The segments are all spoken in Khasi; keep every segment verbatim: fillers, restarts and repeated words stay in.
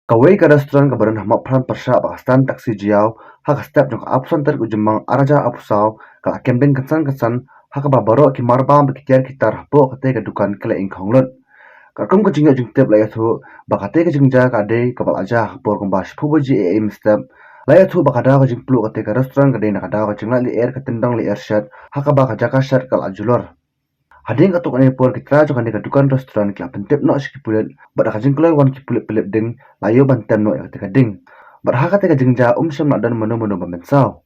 Kawei ka restaurant kaba don ha Mawphran pyrshah bad ka stand taxi Jaiaw, ha ka step jong ka arphew san tarik u Jymmang arhajar arphew saw, ka la kem ding kynsan kynsan, ha kaba baroh ki marbam bad ki tiar ki tar hapoh katei ka dukan ki la ingkhong lut. Katkum ka jingïoh jingtip la ïathuh ba katei ka jingjia ka dei kaba la jia ha ka por kumba shiphew baje eiei mynstep. La ïathuh ba ka daw ka jingpluh katei ka restaurant ka dei na ka daw ka jinglait lyer ka tyndong lyer shet, ha kaba ka jaka shet ka la julor. Hadien katto katne por ki trai jong kane ka dukan restaurant ki la pyntip noh sha ki pulit, bad da ka jingkloi wan ki pulit pynlip ding, la ïoh ban tem noh ïa katei ka ding. Bad ha katei ka jingjia ym shym la don mano mano ba mynsaw.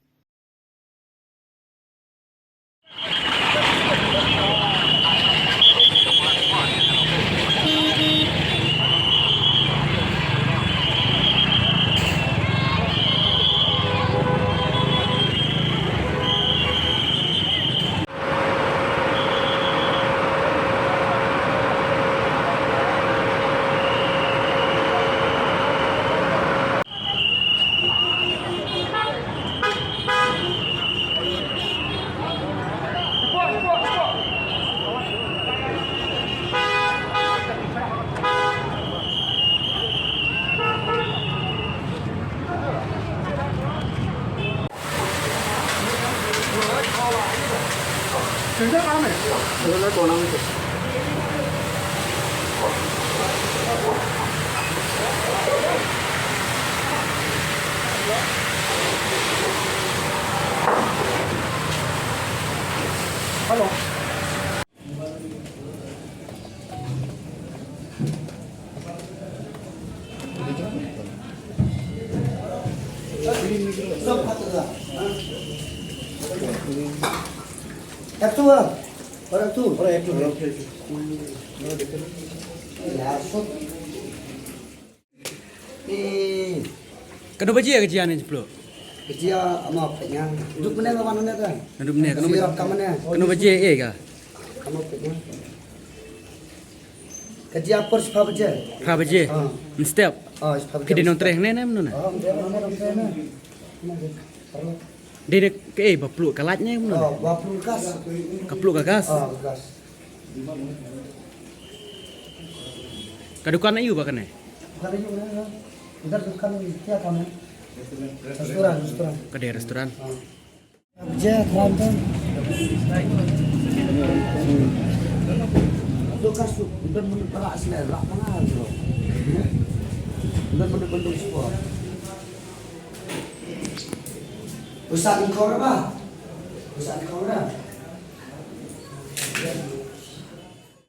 Kano baje ka jia ne jingpluh? Ka jia ama pynïang. Duk mynne ka wan mynne ka. Duk mynne, kano baje? Kano baje eh ka? Ama pynïang. Ka jia por shiphew baje. Phra baje. Mynstep. Ki dei nongtrei hangne ne mynno ne? Dei dei kaei ba pluh, ka light ne mynno ne? Ba pluh gas. Ka pluh ka gas. Ka dukan aïu ba kane? Dukan aïu ne? Itar dukan kya tha ne? Restoran, restoran. Ka dei restoran. Baje tharam tu. Dukan su, dukan mun para sila rak mana tu. Dukan mun bendung sport. Usan kau apa? Usan kau apa?